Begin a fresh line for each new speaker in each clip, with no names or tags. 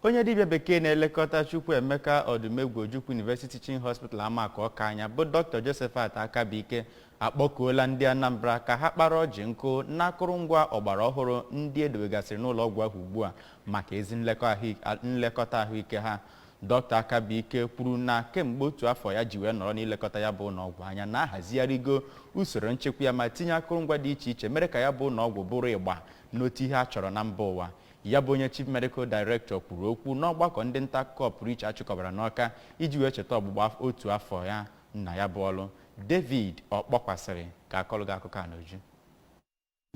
Onye dibịa bekee na-elekọta Chukwuemeka Odumegwu Ojukwu University Teaching Hospital, Amaku, Ọka anya, bụ Dr. Josephat Akabuike, akpọkuola ndị Anambra ka ha kpara ọjị nkụ n'akụrụngwa ọgbara ọhụrụ ndị edowegasịrị n'ụlọ ọgwụ ahụ ugbu a maka ezi nlekọta ahụike ha. Dr. Akabuike kwuru na kemgbe otu afọ ya ji wee nọrọ n'ilekọta ya bụ ụlọọgwụ anya, na-ahazigharịgo usoro nchekwa ya ma tinye akụrụngwa dị iche iche mere ka ya bụ ụlọọgwụ bụrụ ịgba n'otu ihe a chọrọ na mba ụwa. Ya bụ onye Chief Medical Director kwuru okwu n'ọgbakọ ndị nta akụkọ pụrụ iche achịkọbara n'Ọka iji wee cheta ọgbụgba otu afọ ya na ya bụ ọlụ. David Ọkpọkwasịrị ga-akọlụ gị akụkọ a n'uju.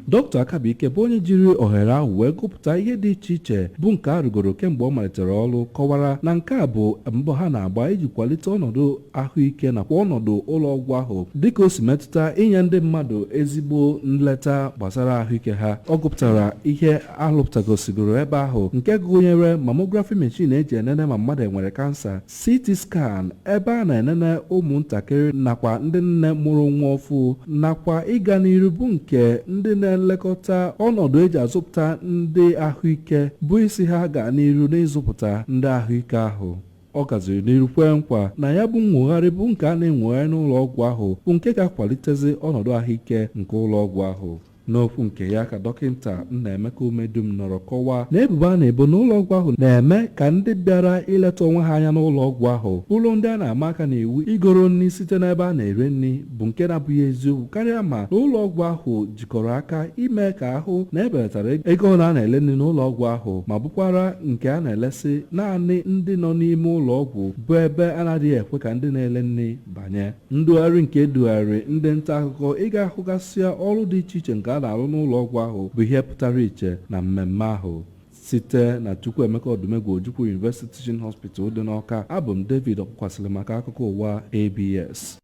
Dr. Akabuike, bụ onye jiri ohere ahụ wee gụpụta ihe dị iche iche bụ nke a rụgoro kemgbe ọ malitere ọrụ, kọwara na nke a bụ mbọ ha na-agba iji kwalite ọnọdụ ahụike nakwa ọnọdụ ụlọọgwụ ahụ, dịka o si metụta inye ndị mmadụ ezigbo nleta gbasara ahụike ha. Ọ gụpụtara ihe alụpụtagosigoro ebe ahụ, nke gụnyere mammography machine eji enene ma mmadụ enwere kansa, CT scan ebe a na-enene ụmụntakịrị nakwa ndị nne mụrụ nwa ọfụ, nakwa ịga n'iru bụ nke ndị na-elekọta ọnọdụ eji azụpụta ndị ahụike, bụ isi ha gaa n'iru n'ịzụpụta ndị ahụike ahụ. Ọ gaziri n'iru kwee nkwa na ya bụ nwogharị bụ nke a na-enwogharị n'ụlọ ọgwụ ahụ bụ nke ga-akwalitezi ọnọdụ ahụike nke ụlọ ọgwụ ahụ. N'okwu nke ya ka Dọkịta Nnaemeka Umedum nọrọ kọwaa na ebubo a na-ebo n'ụlọ ọgwụ ahụ na-eme ka ndị bịara ileta onwe ha anya n'ụlọ ọgwụ ahụ bụrụ ndị a na-ama aka n'iwu igoro nri site n'ebe a na-ere nri bụ nke na-abụghị eziokwu, karịa ma n'ụlọ ọgwụ ahụ jikọrọ aka ime ka ahụ na ebelatara ego a na-ele nri n'ụlọ ọgwụ ahụ, ma bụkwara nke a na-elesi naanị ndị nọ n'ime ụlọ ọgwụ, bụ ebe a na-adịghị ekwe ka ndị na-ele nri banye. Ndugharị nke edugharị ndị nta akụkọ ịga ahụgasịa ọrụ dị iche iche nke a na-arụ n'ụlọ ọgwụ ahụ bụ ihe pụtara iche na mmemme ahụ. Site na Chukwuemeka Odumegwu Ojukwu University Teaching Hospital dị n'Ọka, abụ m David Ọkpụkwasịrị maka akụkọ ụwa ABS.